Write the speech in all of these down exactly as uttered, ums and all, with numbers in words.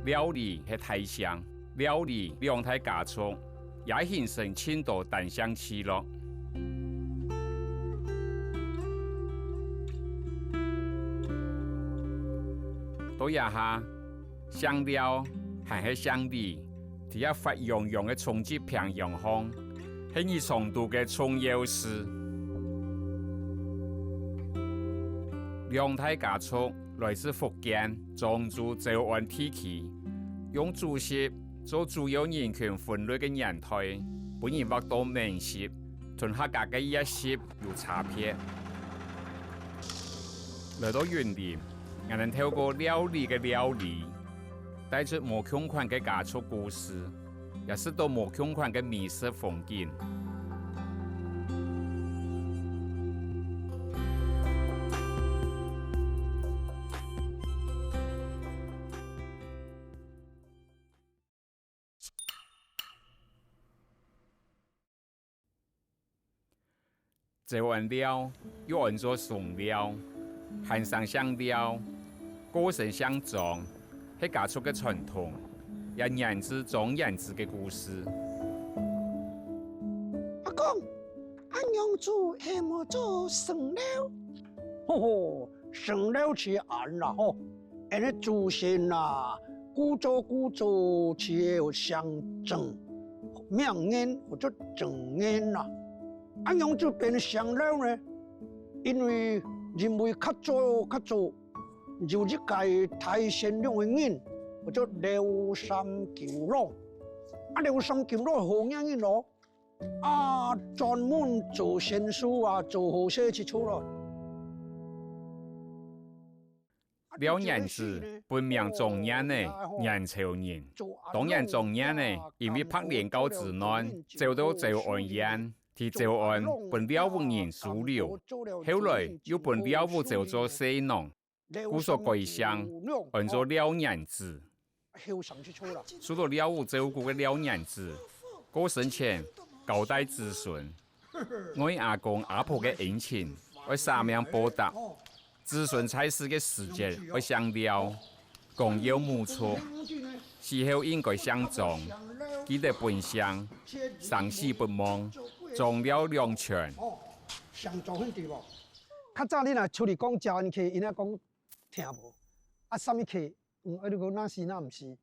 廖李係大姓，廖李兩大家族也形成盡多單姓聚落。到這下，姓廖還係姓李，在這發揚揚个衝擊平洋項，係日常肚个重要事。兩大家族來自福建漳州詔安地區，用祖籍做主要人群分類个年代，分人畫到明實，同客家个葉籍有差別。來到雲林，𠊎等透過廖李个料理，帶出無共款个家族故事，也食到無共款个美食風景。 詔安廖，又安做松廖，還生姓廖，過身姓張，係家族个傳統，也源自張延之个故事。阿公，恁樣做係無做生廖？吼吼，生廖就恁啦吼， 𠊎个祖先啊，古早古早就有姓張，名延，或者張延啊。恁樣就變姓廖呢？因為認為較早較早有一個大姓廖个人，或者廖三九郎。啊，廖三九郎好額人咯，啊，專門做仙術啊，做好事去處咯。 廖延之本名張延呢，元朝人。當年張延呢，因為白蓮教之難，走到詔安縣，在詔安分廖屋人收留，後來又分廖屋招做婿郎，故所改姓，安做廖延之。 受到廖屋照顧个廖延之，過身前交代子孫，礙阿公阿婆个恩情，愛捨命報答。子孫在世个時節愛姓廖，公幼母畜，死後應該姓張，記得本姓，生死不忘，張廖兩全。姓張很對無？較早你若出去講詔安客，𪜶愛講聽無？啊，啥物客？ 嗯，啊，你講那是那毋是。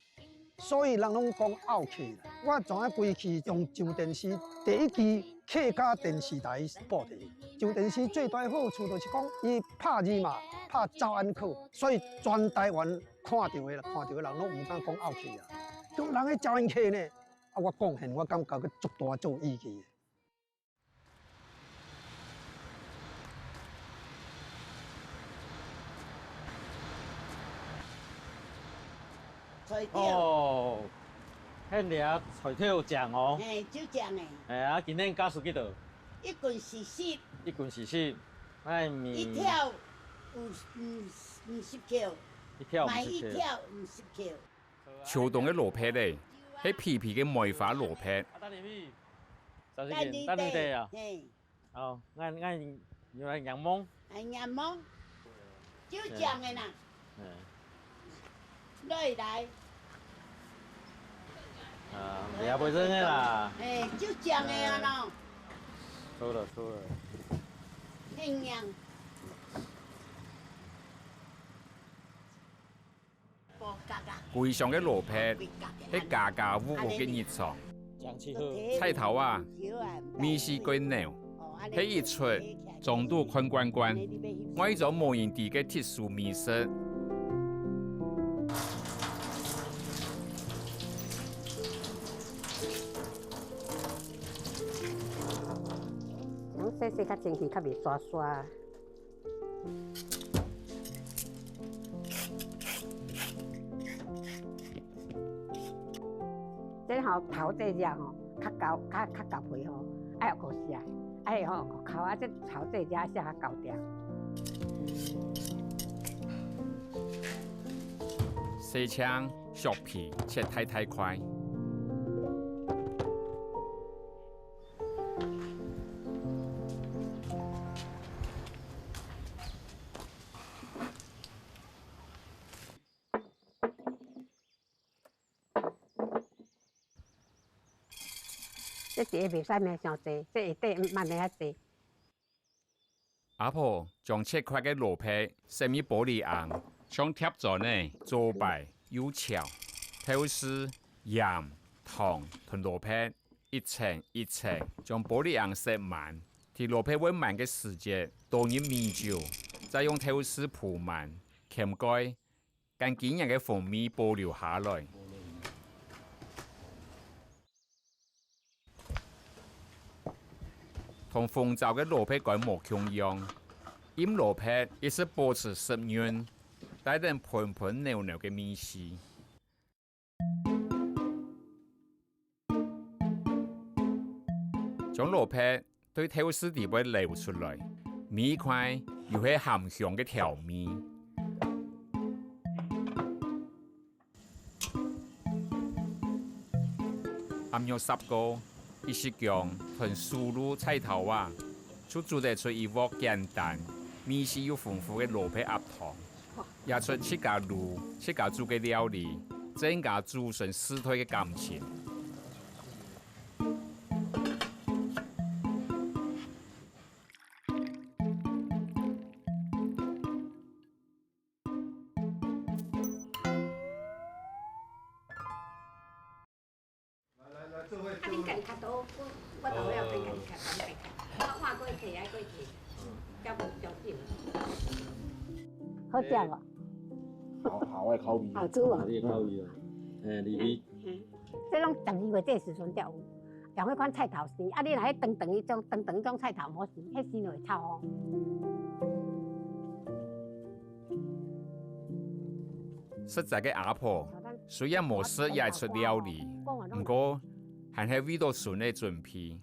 所以人攏講拗客啦。我全个規氣用周殿試第一支客家電視台播的。周殿試最大的好處就是講，伊拍字嘛，拍詔安客，所以全台灣看到的啦，看到的人攏毋敢講拗客啊。就人个詔安客呢，啊，我貢獻，我感覺佢足大足有意義的。 菜頭。哦，現在啊，菜頭醬哦。嘿，就醬誒。哎呀，今天加數幾多？一斤四十。一斤四十，哎，米。一條五，五，五十箍。一條五十箍。買一條五十箍。 秋冬个蘿蔔咧，係肥肥个梅花蘿蔔。啊，等你去。小心點，等你等你等啊。嘿。好，𠊎，𠊎，你來仰望。來仰望。就這樣个啦。嗯。來，來。啊，你也袂真个啦。嘿，就這樣个啊喏。嗯。錯了，錯了。嘿呀。 歸鄉个蘿蔔，係家家戶戶个日常。菜頭啊，味緒過濃，係一齣裝肚看慣慣，愛一種無人知个特殊美食。用洗洗較清氣，較袂沙沙。 這吼，頭這隻吼，較厚，較，較厚皮吼，愛有夠細，愛吼，夠厚啊，這頭這隻先較厚點。洗淨，削皮，切大大塊。 嗯，這一袂使買傷濟，這一塊慢慢仔做。阿婆將切塊个蘿蔔塞入玻璃罌，像貼磚仔，做擺又翹。豆豉、鹽、糖同蘿蔔一層一層，將玻璃罌塞滿。在蘿蔔會滿个時節，倒入米酒，再用豆豉鋪滿，掀蓋， 將雞肉个風味保留下來。同紅糟个蘿蔔乾無共樣，蔭蘿蔔一直保持濕潤，帶等賁賁裊裊个味緒。 將蘿蔔對豆豉底背撈出來，每一塊又係鹹香个調味。鹹肉煠過，一息薑同手滷菜頭仔，就煮得出一鑊簡單、味緒又豐富个蘿蔔鴨湯。 也出自家滷、自家煮个料理，增加祖孫世代个感情。來來來，做伙，啊，恁家己較多，我，我都愛分家己較，分家己較。我換過去，愛過去，較無上手。好食無？好，好，我的口味。好煮無？你的口味啊。嘿，你，你。嗯。這攏十二月這時陣才有，像彼款菜頭絲，啊，你若彼長長彼種，長長彼種菜頭無絲，彼絲就會臭哦。 食齋个阿婆雖然無食這出料理，毋過還係為著孫仔準備，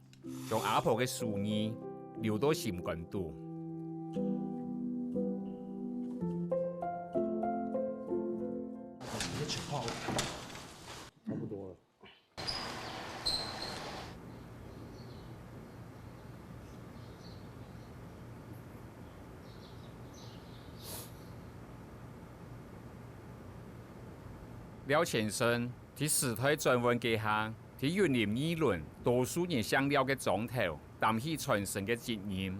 將阿婆个手藝留到心肝肚。差不多了。 廖先生在時代轉換該下，在雲林二崙多數人姓廖个庄頭，擔起傳承个責任。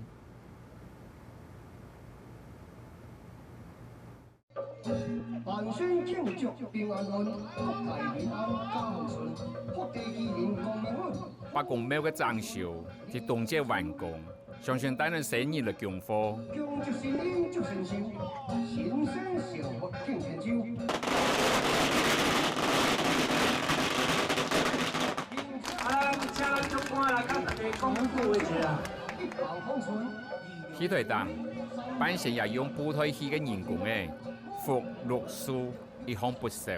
萬歲慶祝平安運，國泰民安家和順，福地居民光明穩。伯公廟个整修在冬節完工，相信帶等細人來供奉。恭祝新年祝新壽，新生笑福慶千秋。啊，請咱做官來佮大家講句話一下。一帆風順。 戲臺頂，扮成也用布袋戲个人工仔，福祿壽一項不少。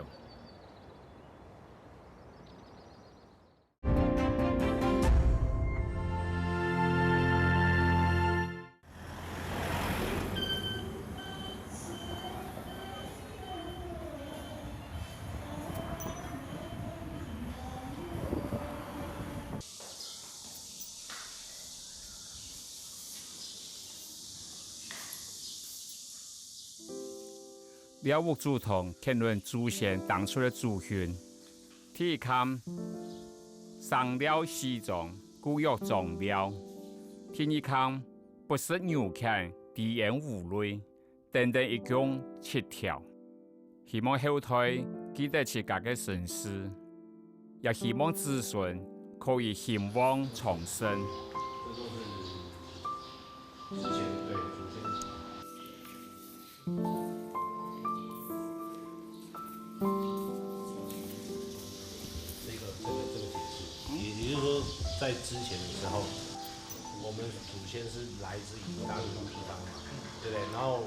廖屋祖堂牽論祖先當初个祖訓。第一坎，生廖死莊，故曰莊廖。第二坎，不食牛犬，知恩無淚。 等等一共七條。希望後代記得自家个身世，也希望子孫可以興旺昌盛。這都是之前，對，祖先。這個，這個，這個解釋，也，也就是說，在之前的時候， 我們祖先是來自於大陸地方嘛，對不對？然後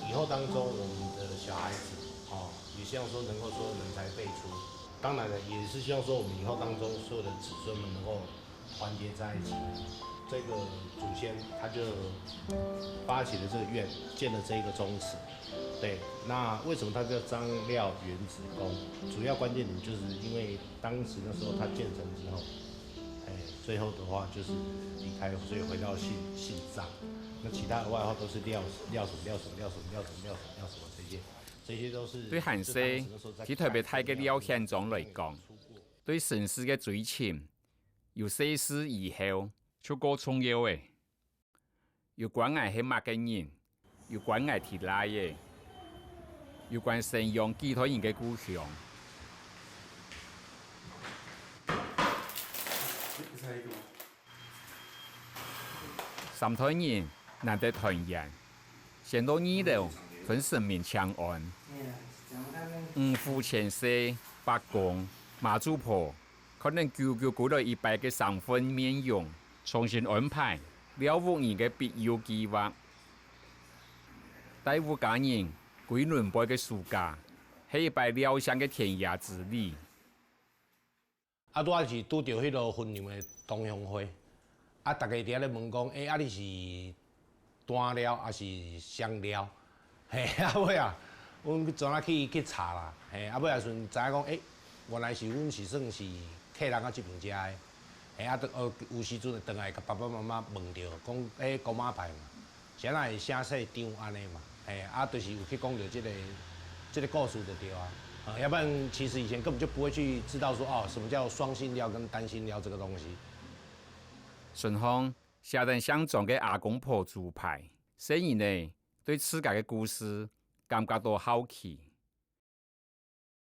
以後當中，我們的小孩子，哦，也希望說能夠說人才輩出。當然了，也是希望說我們以後當中所有的子孫們能夠團結在一起。這個祖先他就發起了這個願，建了這一個宗祠。對，那為什麼它叫張廖原子宮？主要關鍵點就是因為當時那時候它建成之後， 哎，最後的話就是離開，所以回到姓，姓張。那其他的外號都是廖，廖什麼，廖什麼，廖什麼，廖什麼，廖什麼，廖什麼這些，這些都是，對還細，在臺北大个廖縣長來講，對身世个追尋，有細事以後，就過重要咧。有關𠊎係麼个人，有關𠊎在哪位，有關生養幾代人个故鄉。三代人難得團圓，先到二樓分神明請安。五府千歲、伯公、媽祖婆， 可能久久歸來一擺个生份面容，重新安排尞屋人个庇佑計畫。帶屋家人歸崙背个暑假，係一擺尞聲个田野之旅。啊，拄仔是拄著彼號雲林个同鄉會，啊，逐家佇遐咧問講，欸，啊，你是 單尞抑是雙尞？嘿，啊尾啊，阮去轉啊去，去查啦，嘿，啊尾啊時陣知影講，欸，原來是阮是算是客人啊這爿遮的，嘿，啊，就，呃，有時陣會轉來共爸爸媽媽問著，講，欸，姑媽牌嘛，是按怎會姓姓張按呢嘛，嘿，啊，就是有去講著這个，這个故事就著啊，呃，要不然其實以前根本就不會去知道說，哦，什麼叫雙姓尞跟單姓尞這個東西。順風 寫等姓張个阿公婆豬排，細人仔對自家个故事感覺到好奇。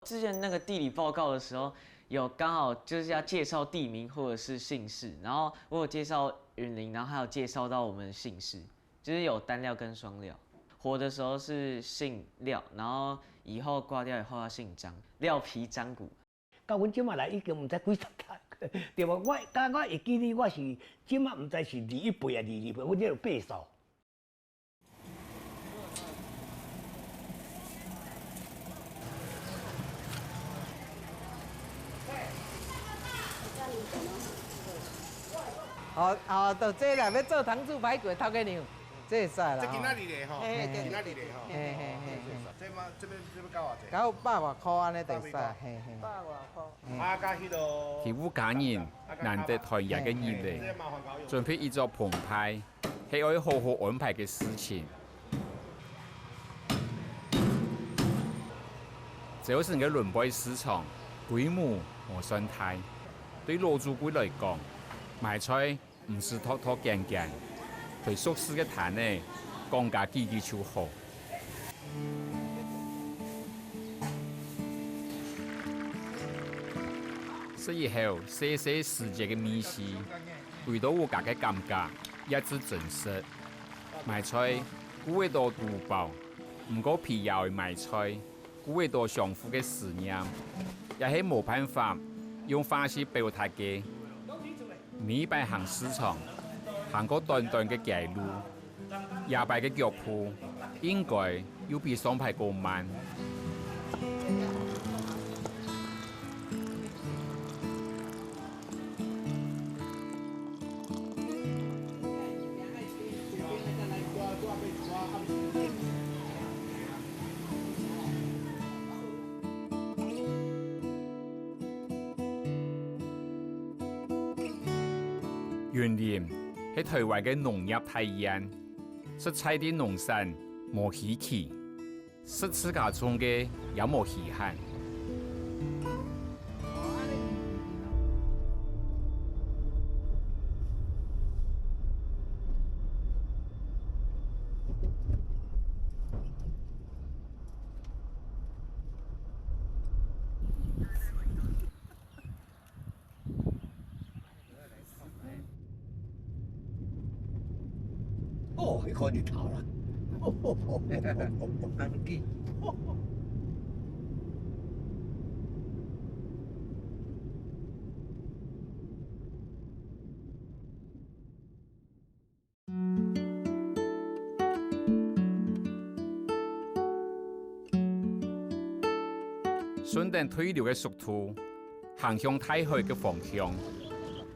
之前那個地理報告的時候，有剛好就是要介紹地名或者是姓氏，然後我有介紹雲林，然後還有介紹到我們的姓氏，就是有單尞跟雙尞。活的時候是姓廖，然後以後掛掉以後要姓張，廖皮張骨。 到阮這馬來已經毋知幾十代，對無？我，到我會記得，我是這馬毋知是二一輩啊，二二輩，阮這有八數。哦，哦，到這啦，欲做糖醋排骨，頭家娘，這會使啦。這今仔日的吼，嘿今仔日的吼，嘿嘿嘿嘿。這嘛這邊這邊搞偌濟？搞百外箍按呢就會使，嘿嘿。百外箍。啊，甲迄个係屋家人難得團圓个日子，準備一桌澎湃，係愛好好安排个事情。朝晨个崙背市場規模無算大，對老祖輩來講，買菜毋使擇擇揀揀，對熟事个攤仔講價幾句就好。食以後細細時節个味緒，回到屋家个感覺也至真實。買菜，顧會到肚飽，毋過皮也愛買菜。 顧會到相互个思念，也係無辦法用話去表達个。每一擺行市場，行過短短个街路，這擺个腳步應該又比上擺過慢。 雲林係台灣个農業大縣，食在地農產無稀奇。 食自家種个也無稀罕。 哦，你看日頭啦。順等退流个速度，行向大海个方向，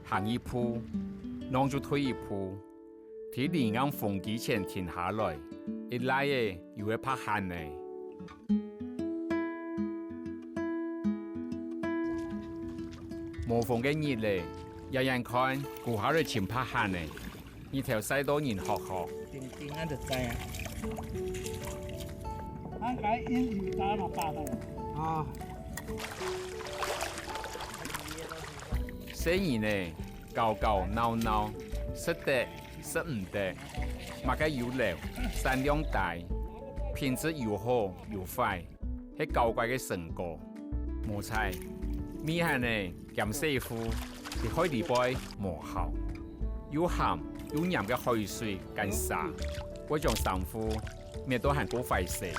行一步，浪就退一步。在離岸風機前停下來，一拉仔又會拍鼾呢。無風个日仔，遠遠看，估下來盡拍鼾呢。 日頭曬到人熠熠。定定啊就知啊。啊，該因為打嘛打的。啊。細人仔搞搞鬧鬧，食得食毋得，麼个有留，產量低，品質有好有壞，係搞怪个成果。無彩，尾下呢，兼師傅，在海裡背無效，又鹹又黏个海水乾沙，會將衫褲搣到還過壞勢。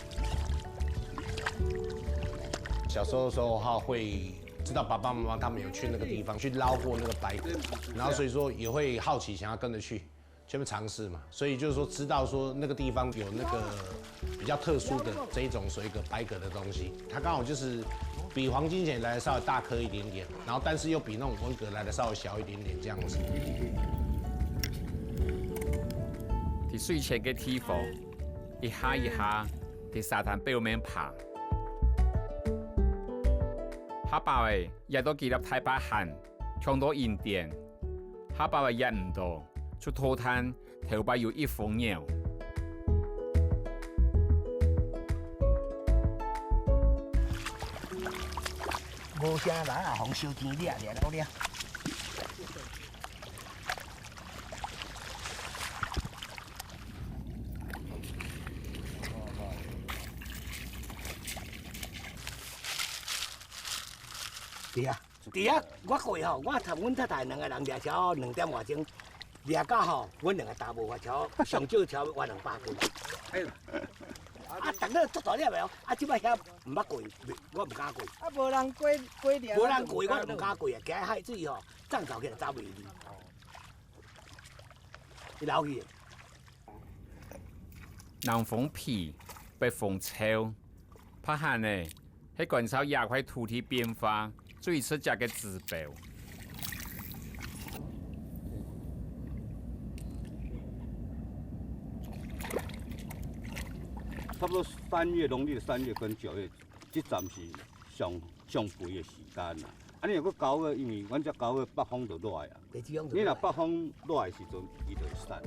小時候的时候的话，会知道爸爸妈妈他们有去那个地方去捞过那个白蛤，然后所以说也会好奇，想要跟着去，去那边尝试嘛。所以就是说，知道说那个地方有那个比较特殊的这一种所谓一个白蛤的东西，它刚好就是比黄金蚬来的稍微大颗一点点，然后但是又比那种文蛤来的稍微小一点点这样子。在水淺个地方，一下一下在沙灘表面爬。下把仔，掖到幾粒大白蜆，暢到暈癲；下把仔掖毋到，就討嘆頭擺有一風尿。無聲啦，紅燒甜了了了了。 對啊，對啊，我過吼，我同阮太太兩个人掠樵兩點外鐘，掠到吼，阮兩个大無法樵，上少樵要兩百斤。啊，等到足大粒的哦，啊，這擺遐毋捌過，我毋敢過。啊，無人過，過掠，無人過，我毋敢過啊，驚海水吼，漲潮起來走袂離。你老去。南風肥，北風燥，白蜆仔， 係觀察這塊土地變化最直接个指標。差不多三月，農历的三月跟九月，這站是上上肥的時間啦。啊，你若个九月，因為阮遮九月北風就落來啊，你若北風落來的時陣，伊就會散。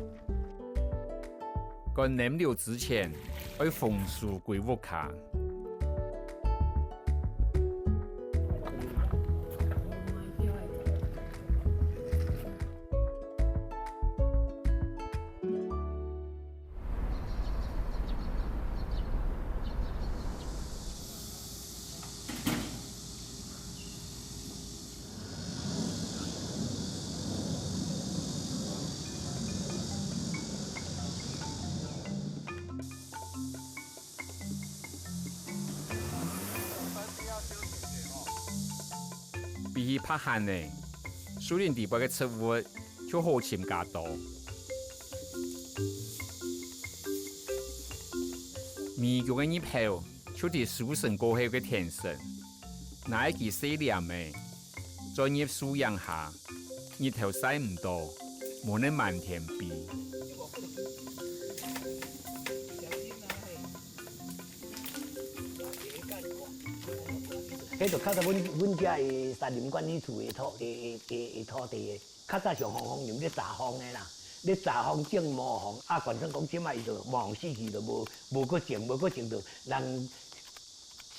趕鯰流之前，愛豐收歸屋下。 比起白蜆仔，樹林底背个植物就好尋較多。尾弓个入口就在收成過後个田脣，拿一支細鐮仔，鑽入樹影下，日頭曬毋到，無能滿天飛。 彼就較早阮阮遮个山林管理處个土个个个个土地个，較早上風風林咧閘風个啦，咧閘風種模仿，啊，反正講這擺伊就模仿死去，就無無閣種，無閣種，就人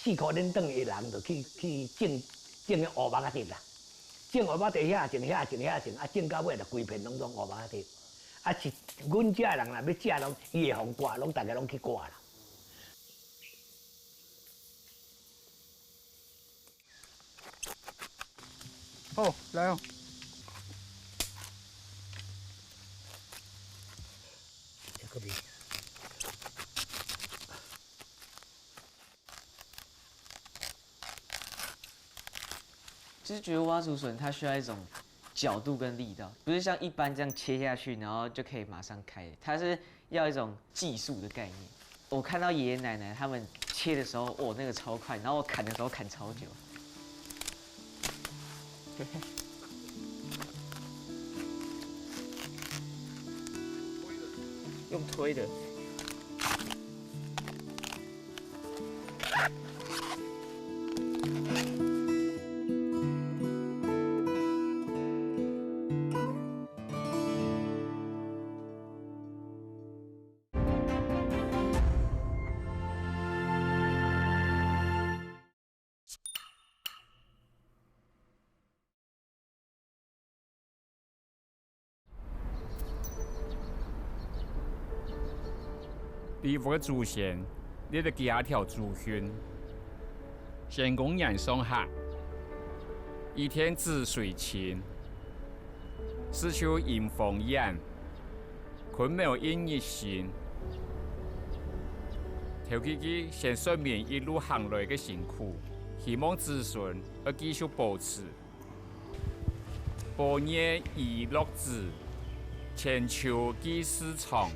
四箍輾轉的人就去去種種个烏木仔地啦，種烏木地遐種遐種遐種，啊，種到尾就規片攏總烏木仔地，啊是阮遮个人若欲食攏伊會予割，攏逐家攏去割啦。 好，來哦。其實覺得挖竹筍它需要一種角度跟力道，不是像一般這樣切下去，然後就可以馬上開。它是要一種技術的概念。我看到爺爺奶奶他們切的時候，哦，那個超快，然後我砍的時候砍超久。用推的。這屋个祖先列了幾下條祖訓：先公年上客，一天子水親，四周迎風遠， 坤廟一日新。頭幾句先說明一路行來个辛苦，希望子孫愛繼續保持。「保業以樂子，千秋記事長。」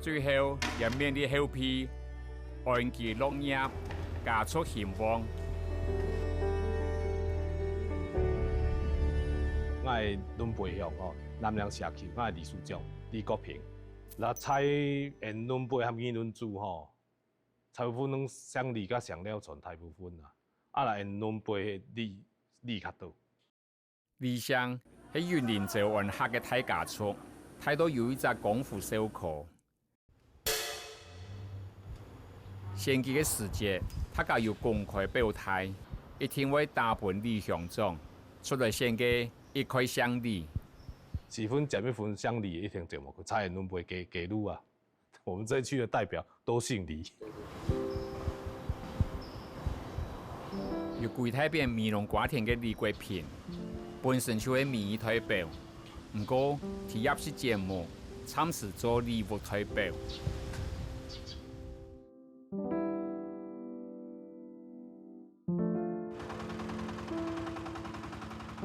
最後，也勉勵後輩安居樂業，家族興旺。𠊎係崙背鄉吼，南嶺社區，𠊎係理事長李國平。 若在𫣆崙背和二崙子吼，差不多攏姓李佮姓廖傳大部分啊。啊，若𫣆崙背李，李較多。李姓係雲林詔安客个大家族，大到有一隻江湖笑科。選舉个時節，大家有公開表態，一定會打分李鄉長，出來選个一概姓李。四分佔一分姓李，一定佔無去，在𫣆崙背街，街路啊。 我們這一區的代表都姓李。有幾大片美濃瓜田个李國平，本身就係民意代表，毋過，在這集節目，暫時做禮物代表。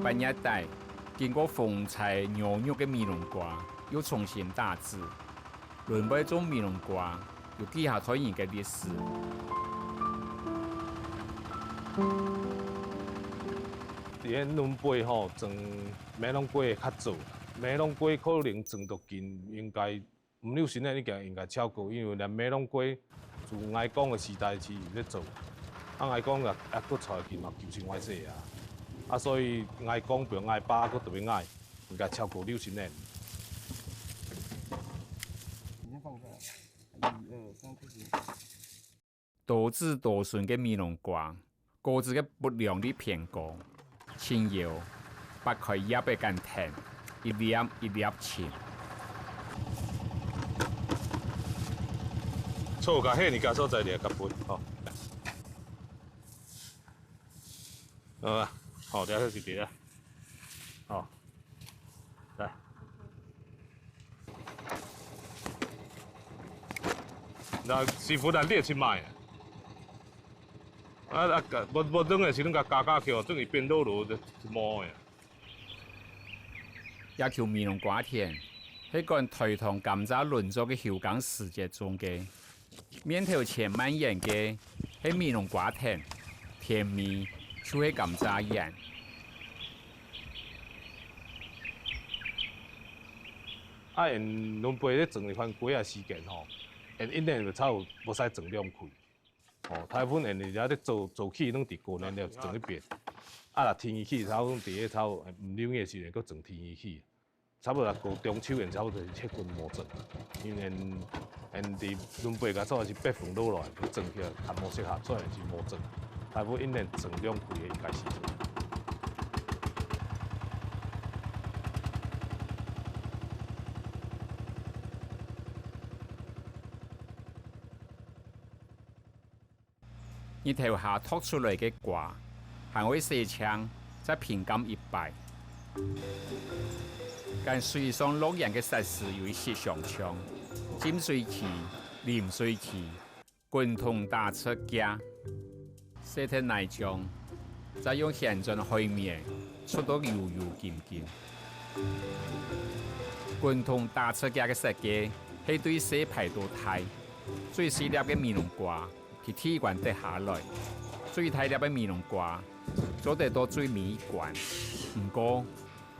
半月底，經過風搓澆肉个美濃瓜又重新打籽，崙背種美濃瓜有幾下代人个歷史。佇𫣆崙背吼，種美濃瓜較早，美濃瓜可能種到今應該 五六十年已經應該超過，因為連美濃瓜自𠊎公个時代就有咧做，啊，𠊎公也，也閣在去嘛，九十外歲啊。啊，所以𠊎公比𠊎爸閣特別𠊎，應該超過六十年。你先放下來，一二三，不行。 多子多孫个美濃瓜，果子个不良率偏高，盡要擘開葉仔敢𢯭，一粒一粒尋。做甲遐爾加所在咧，甲分吼。好啊，好，了解一點啊。好。 來。那師傅，咱列去賣啊。啊，啊，無，無等个時陣，甲加加去哦，等於變老老就，就無个啊。野球美濃瓜田，係管台糖甘蔗輪作个休耕時節種个。 面頭前蔓延个係美濃瓜田，田尾就係甘蔗園。啊，𫣆崙背咧種一番瓜仔時間吼，𫣆一年就差不多會使種兩季。吼，大部分𫣆這兜早，早期攏佇過年了種一遍。啊，若天氣差不多佇咧差不多，五六月時陣，閣種天氣。 差不多到中秋，𫣆差不多係歇睏無種，因為𫣆，𫣆佇崙背个所在是北風落來，佢種起來較無適合，所以就無種。大部分一年種兩季个應該時節。 日頭下托出來个瓜，還會洗淨，再品鑑一擺。跟水上樂園个設施有一息相像，浸水區、淋水區、滾筒打赤腳，洗忒泥漿，再用旋轉海綿捽到油油金金。滾筒打赤腳个設計係對細排到大，最細粒个美濃瓜 佢第一罐跌下來，最大粒个美濃瓜做得到最尾一罐。毋過，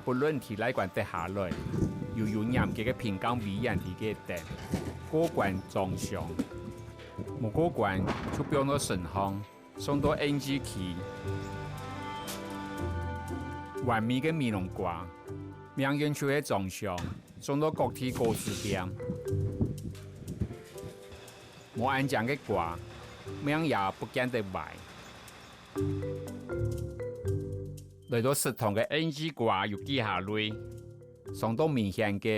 不論第哪罐跌下來，又有嚴格个品鑑委員佇該等，過關裝箱，無過關就放到身項，送到N G區。完美个美濃瓜，命運就係裝箱，送到各地果子店。 無恁靚个瓜，命也不見得壞。來到食堂个N G瓜有幾下類，相當明顯个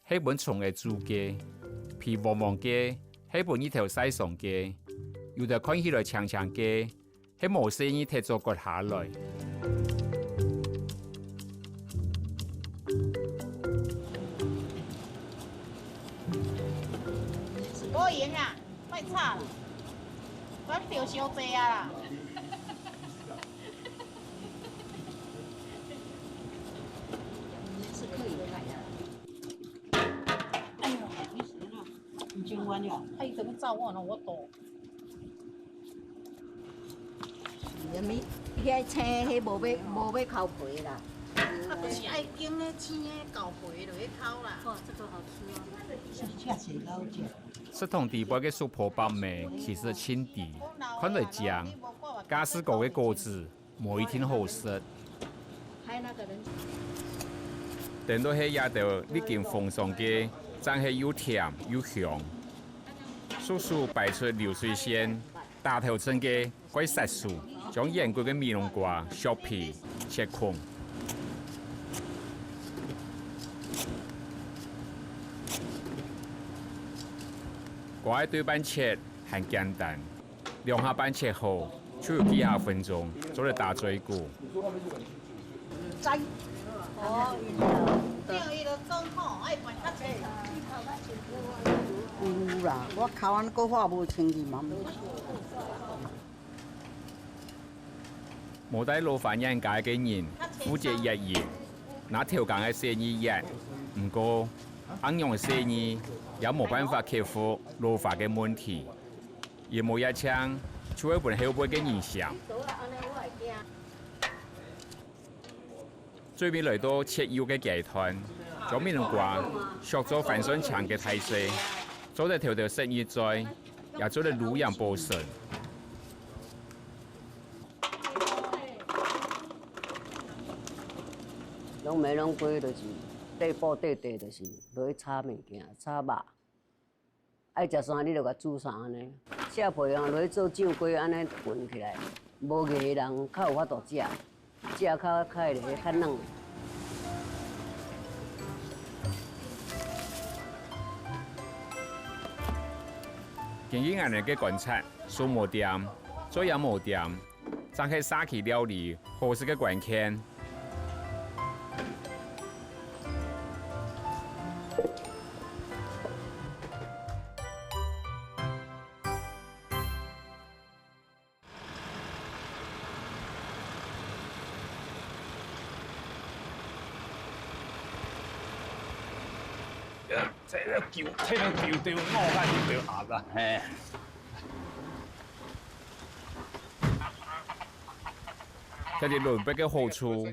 係分蟲仔蛀个，皮黃黃个係分日頭曬傷个，有兜看起來青青个，係無細義忒早割下來。無閒啦，莫吵啦，我著傷濟啊啦。 是可以拍的。哎呦，你行啊，你真弯了。哎，怎么照我呢？我懂。人民遐青，迄无要无要扣皮啦。啊，就是爱揀迄青个，扣皮落去扣啦。哇，这个好吃哦。是吃起来好食。食堂底背个叔婆伯姆其實盡知，看來靚，價數高个果子 無一定好食。等到係這兜歷經風霜个，正係又甜又香。叔叔擺出流水線，打頭陣个快殺手，將圓滾个美濃瓜削皮、切空。瓜仔對半切還簡單， 兩下半切好，就有幾下分鐘做得打嘴鼓。有啦，我口安閣化無清氣嘛。無帶老花眼鏡个人負責擛印，拿頭扛个細義擛，毋過，恁樣个細義也無辦法克服老花个問題。 一無一淨，就會分後背个人嫌。最尾來到切幼个階段，將美濃瓜削做番蒜青个大細，做得偷偷食一嘴，也做得滷飲保身。攏無攏歸，就是底補底底，就是落去炒物件、炒肉。 愛食啥你就共煮啥安尼。赤皮啊，落去做醬瓜安尼滾起來，無藝的人較有法度食，食較較會較軟。根據𠊎等个觀察，食無悿，做也無悿， 正係社區料理好食个關鍵。這个球，這个球對我眼睛對壓啦。嘿。 這个崙北个好處，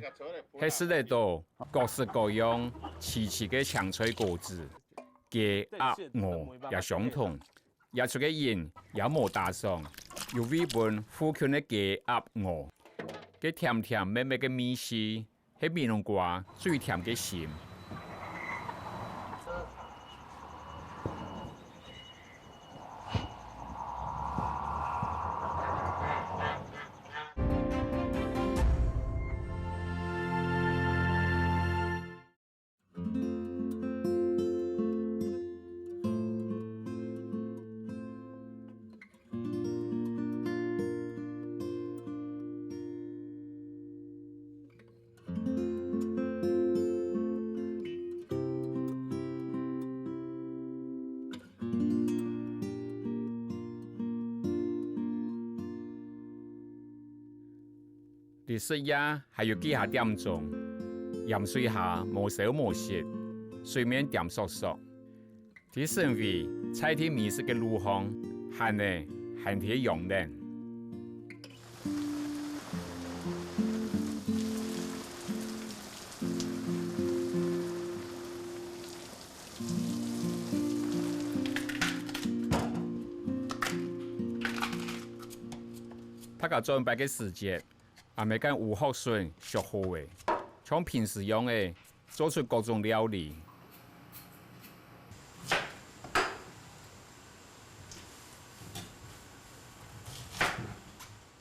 係食得到各式各樣、萋萋个青菜果子，雞、鴨、鵝也相同，擛出个印也無打爽，又會分附近个雞、鴨、鵝，該甜甜蜜蜜个味緒， 係美濃瓜最甜个心。 離食夜還有幾下點鐘，鹽水下無消無息，水面恬索索。 在省會在地美食个路項，行呢還忒勇猛。 大家轉擺个時節， 阿姆間烏殼筍削好咧，像平時樣仔做出各種料理。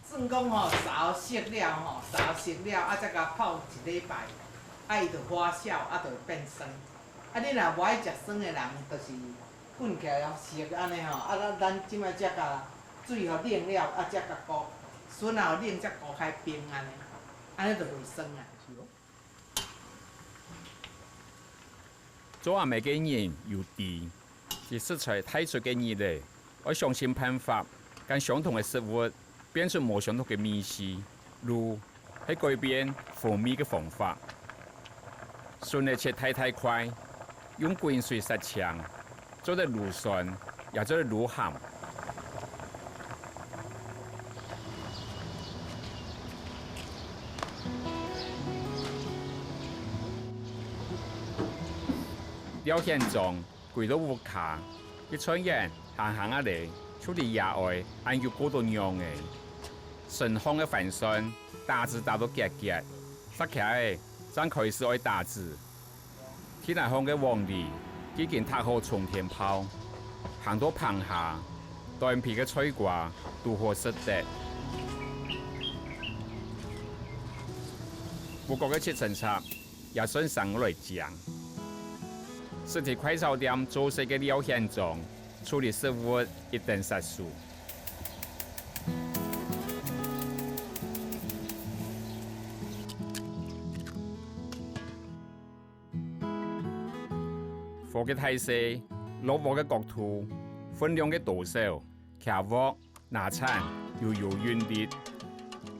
正講吼，煠熟了吼，煠熟了，啊，才共泡一禮拜，啊，伊就發酵，啊，就會變酸。啊，你若無愛食酸的人，就是滾起來了，熟个按呢吼，啊，咱，咱這擺才共水予冷了，啊，才共鍋，筍啊，予冷才鍋開冰按呢，按呢就袂酸啊。做阿姆个人有知，佇食材大出个日仔，愛想盡辦法，將相同个食物變出無相同个味緒，滷係改變風味个方法。筍仔切大大塊，用滾水殺青，做得滷酸，也做得滷鹹。廖顯章 歸到屋下，一轉眼行行啊咧，就知爺哀恁久過到仰仔。身項个番檨打子打到結結，煞𤸁仔正開始愛打子。地泥項个黃梨已經䌈好沖天炮，行到棚下，斷皮个菜瓜堵好食得。屋角个七層塔 也算生來靚。識得快炒店做事个廖顯章，處理食物一等殺手。火个大細、落鑊个角度、分量个多少， 擎鑊、拿鏟，又有韻律。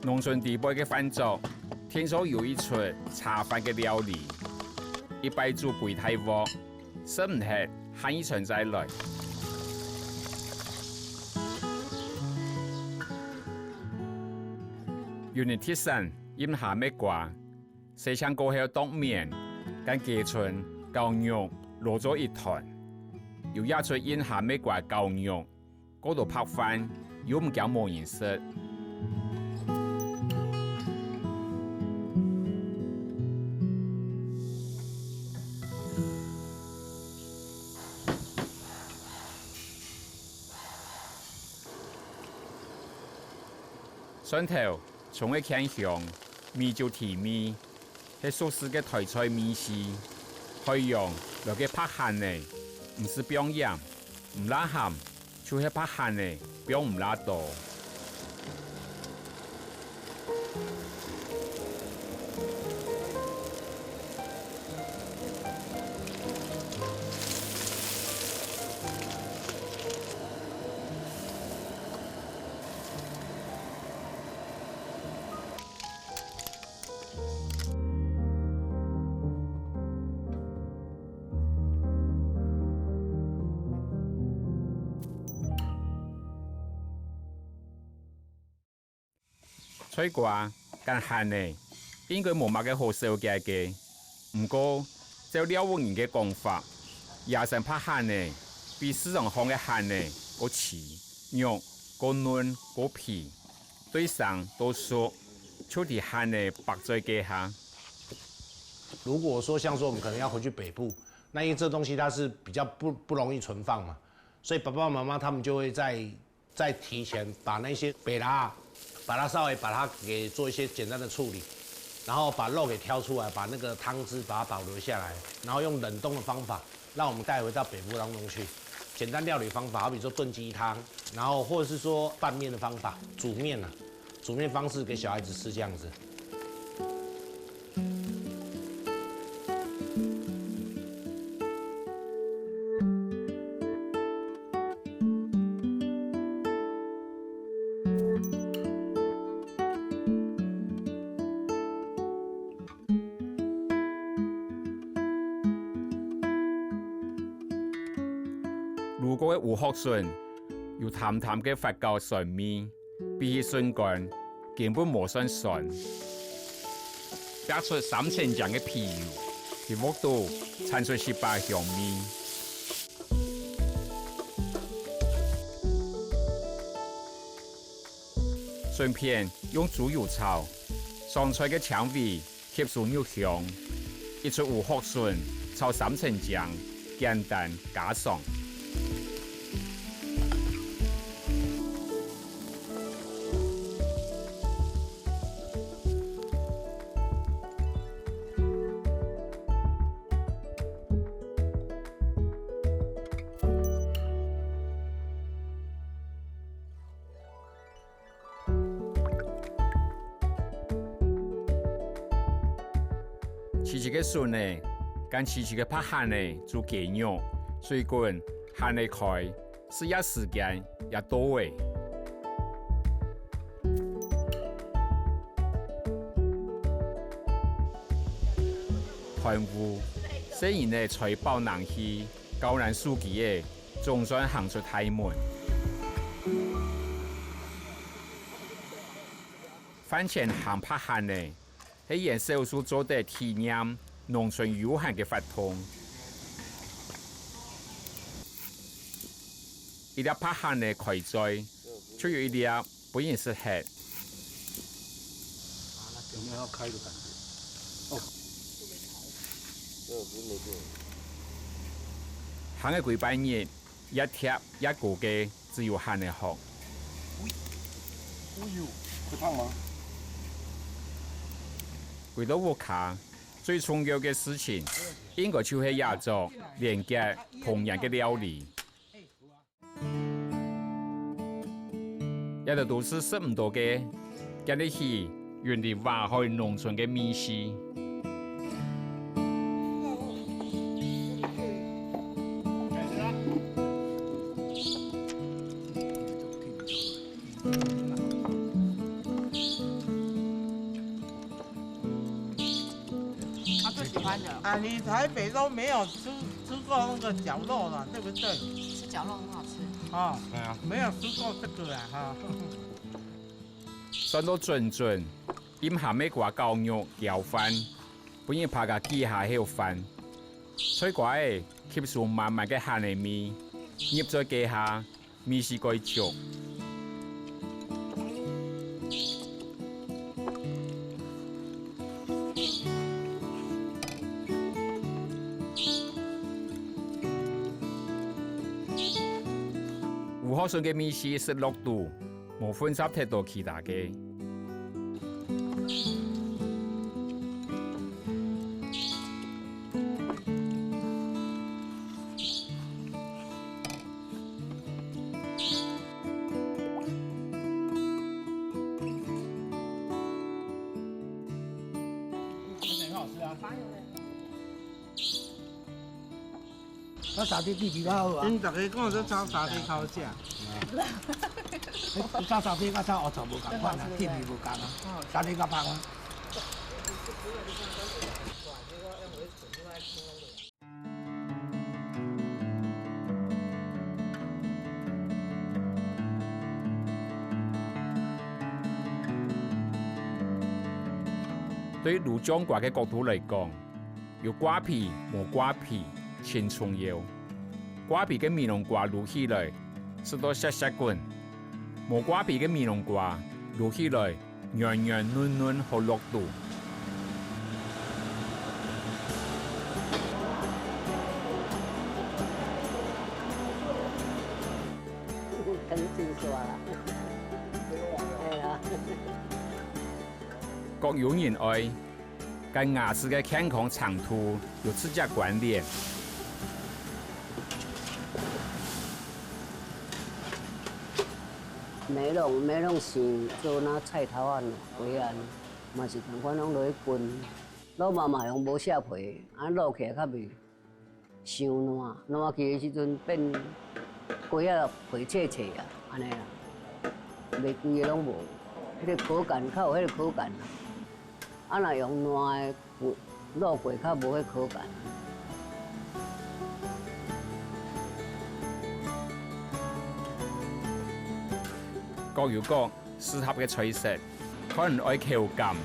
農村底背个飯桌，定著有一齣茶飯个料理。一擺煮歸大鑊，食毋忒，下一餐再來。有人特產蔭蝦米瓜，洗淨過後剁綿，跟雞春、絞肉摎做一團。有這齣蔭蝦米瓜絞肉， 過到白飯，又毋驚無人食。蒜頭、蔥个緪香，米酒提味， 係熟事个台菜味緒。海洋來个白蜆仔，毋使放鹽，毋罅鹹，就係白蜆仔，放毋罅多。 菜瓜、乾蜆仔，應該無麼个好少个个。毋過，照廖屋人个講法，野生白蜆仔比市場項个蜆仔過萋，肉過嫩過肥。 對生到熟，就在蜆仔擘嘴該下。如果說像說我們可能要回去北部，那因為這東西它是比較不，不容易存放嘛，所以爸爸媽媽他們就會在，在提前把那些白蜊，把它稍微把它給做一些簡單的處理，然後把肉給挑出來，把那個湯汁把它保留下來，然後用冷凍的方法 讓我們帶回到北部當中去。簡單料理方法，好比說燉雞湯，然後或者是說拌麵的方法，煮麵啊，煮麵方式給小孩子吃這樣子。 滷過个烏殼筍有淡淡个發酵酸味，比起筍乾根本無算酸。煏出三層漿个皮油，在鑊肚燦出息把香味。 筍片用豬油炒，爽脆个青味吸收肉香。一出烏殼筍炒三層漿，簡單家常。 滷一个筍仔，跟細細个白蜆仔煮雞肉，水滾，蜆仔開，食个時間也到咧。團烏，細人仔揣飽囊去，交難手機仔，總算行出大門。番前行白蜆仔， 係用小樹做得體驗農村悠閒个活動。一粒白蜆仔開嘴，就有一粒分人食忒。有沒有要開的感覺？哦，這個不是沒電。行个幾百日，越貼越高个 只有蜆仔殼。哎呦，會燙嗎？回到屋下，最重要个事情，應該就係這桌連結童年个料理。這兜都係食毋到个，建立起雲林外海農村个味緒。 他最喜欢的。啊，你台北都沒有吃，吃過那個絞肉了，對不對？吃絞肉很好吃。哦，對啊。沒有吃過這個啊，哈。算到準準，揜鹹个瓜絞肉攪飯，分人扒个幾下口飯。菜瓜仔吸收滿滿个蜆仔味，入嘴該下， 味緒蓋足。吳學順个味緒食落肚，無混雜忒多其他个。 很好吃啊。炒沙茶底味比較好啊。恁逐家講做炒沙茶較好食。欸，炒沙茶佮炒烏糟無仝款啊，底味無仝啊，沙茶較芳啊。 對滷醬瓜个角度來講，有瓜皮無瓜皮盡重要。瓜皮个美濃瓜滷起來，食到澀澀滾；無瓜皮个美濃瓜滷起來， 軟軟嫩嫩好落肚。湯真煞啦。係啊。各有人愛，佮牙齒个健康程度有直接關聯。 梅攏，梅攏生做若菜頭仔、瓜仔，嘛是仝款攏落去滾。滷肉嘛用無削皮，啊滷起來較袂傷爛。爛去的時陣變瓜仔皮脆脆啊，按呢啦，袂規个攏無，彼个口感較有彼个口感啦。 啊若用爛的，滷過較無彼口感。各有各適合个菜色，看愛口感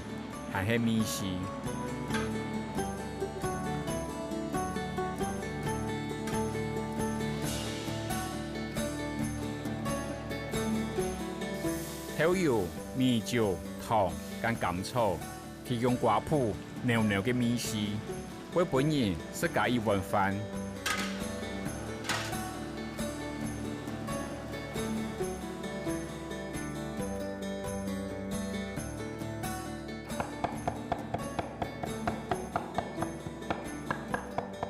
還係味緒。豆油、米酒、糖佮甘草， 提供瓜脯濃濃个味緒，會分人食加一碗飯。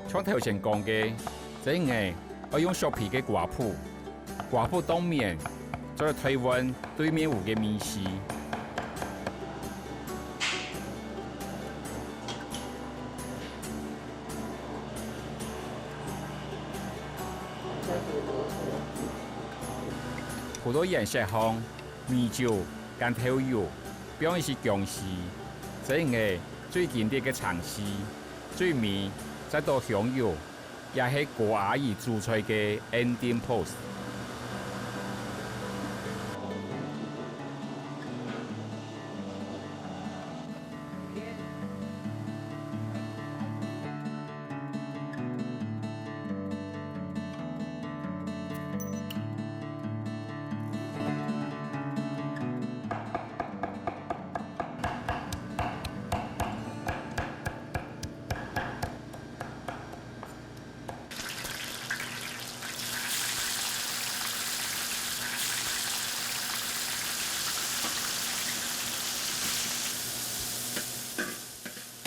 像頭先講个，這下愛用削皮个瓜脯， 瓜脯當綿，做得替換對麵糊个味緒。鋪到芫荽項，米酒、乾豆油，放一息薑絲，這係最經典个程序。最尾再倒香油，也係高阿姨主菜个ending pose。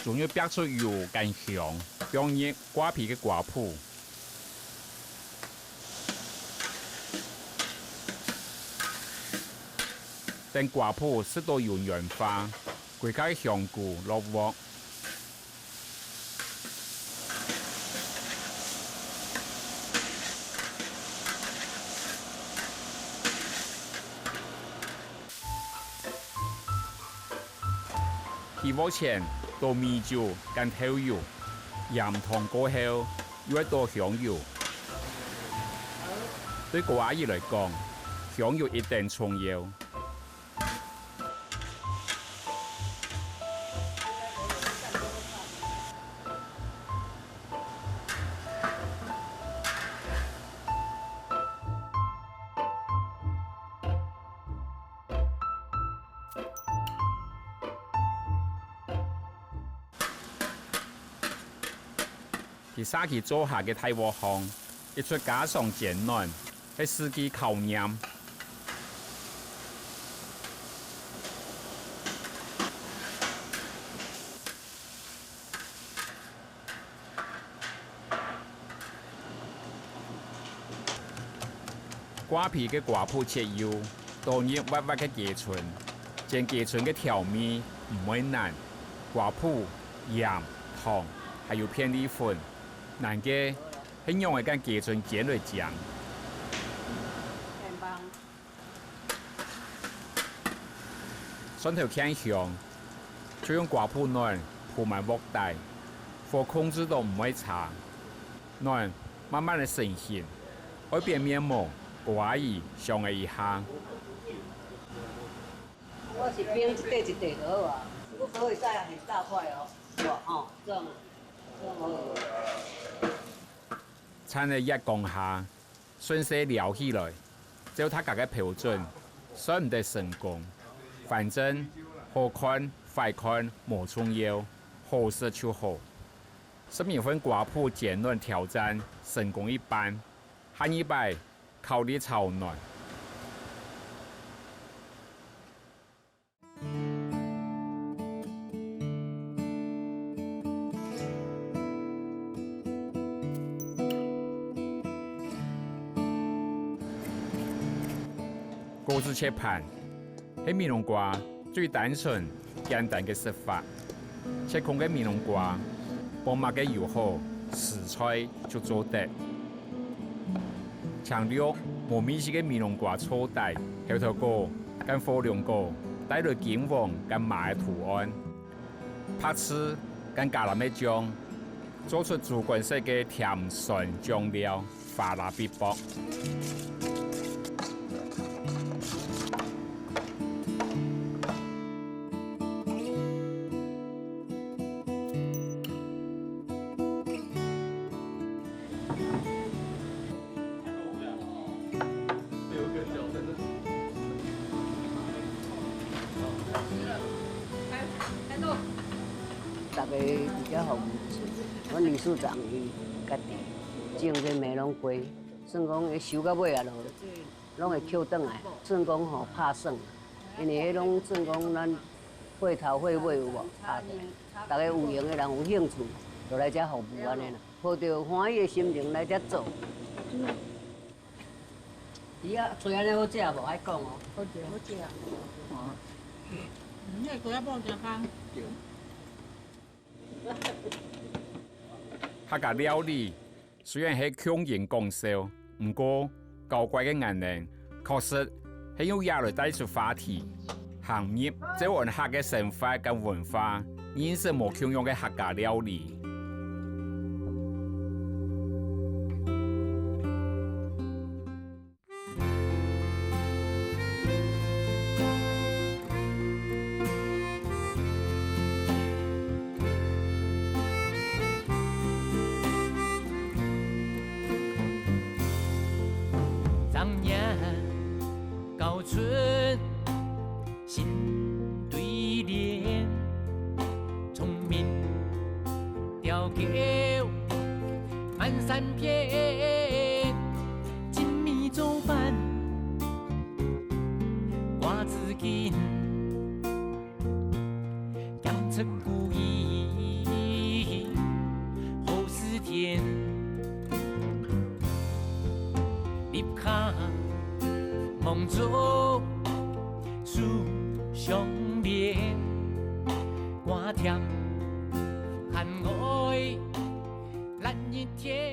豬肉煏出油乾香，放入瓜皮个瓜脯。等瓜脯食到有軟化，歸家个香菇落鑊。 起鑊前，倒米酒、乾豆油、鹽糖過後，又愛倒香油。對高阿姨來講，香油一等重要。 佢續去灶下个大鑊項，一出家常煎卵，係四季考驗。 瓜皮个瓜脯切幼，倒入滑滑个雞春，煎雞春个調味毋會難，瓜脯、鹽、糖，還有片栗粉。難个係仰仔將雞春煎來靚。 蒜頭炕香，就用瓜脯卵鋪滿鑊底，火控制到毋會差。卵慢慢仔成型，愛變面無，高阿姨想了一下。我是冰一塊一塊就好啊，不過可以再很大塊哦，是吧？哦，這樣啊，這樣哦。 摻在熱光下，順勢撈起來，照大家个標準，算毋得成功。反正好看、壞看無重要，好食就好。十二份瓜脯煎卵挑戰成功一半，下二擺考慮炒卵。 果子切盤，係美濃瓜最單純、簡單个食法。切空个美濃瓜，放麼个油好，食材就做得。 青綠無味緒个美濃瓜燥底，猴頭果、跟火龍果，帶來金黃跟麻个圖案。白醋跟橄欖个醬，做出豬肝色个甜酸醬料，花剌必爆。 大家比較好，阮理事長伊家己種个美濃瓜，算講會收到尾啊咯。 攏會抾轉來，算講吼拍算，因為彼攏算講咱會頭會尾有無？拍算，大家有閒的人有興趣，就來遮服務按呢啦。抱著歡喜的心情來遮做。伊啊，炊按呢好食無？愛講哦。好食，好食啊。哦。嗯，彼个瓜仔脯真香。 客家料理雖然係共樣講笑，毋過搞怪个眼神，確實係由這來帶出話題，行入詔安客个生活摎文化，認識無共樣个客家料理。 正月交春心對聯，蟲鳴鳥叫滿山遍。今日早飯掛紙巾， 兼出故意好事天，立下望著手相連，掛添寒外冷一天。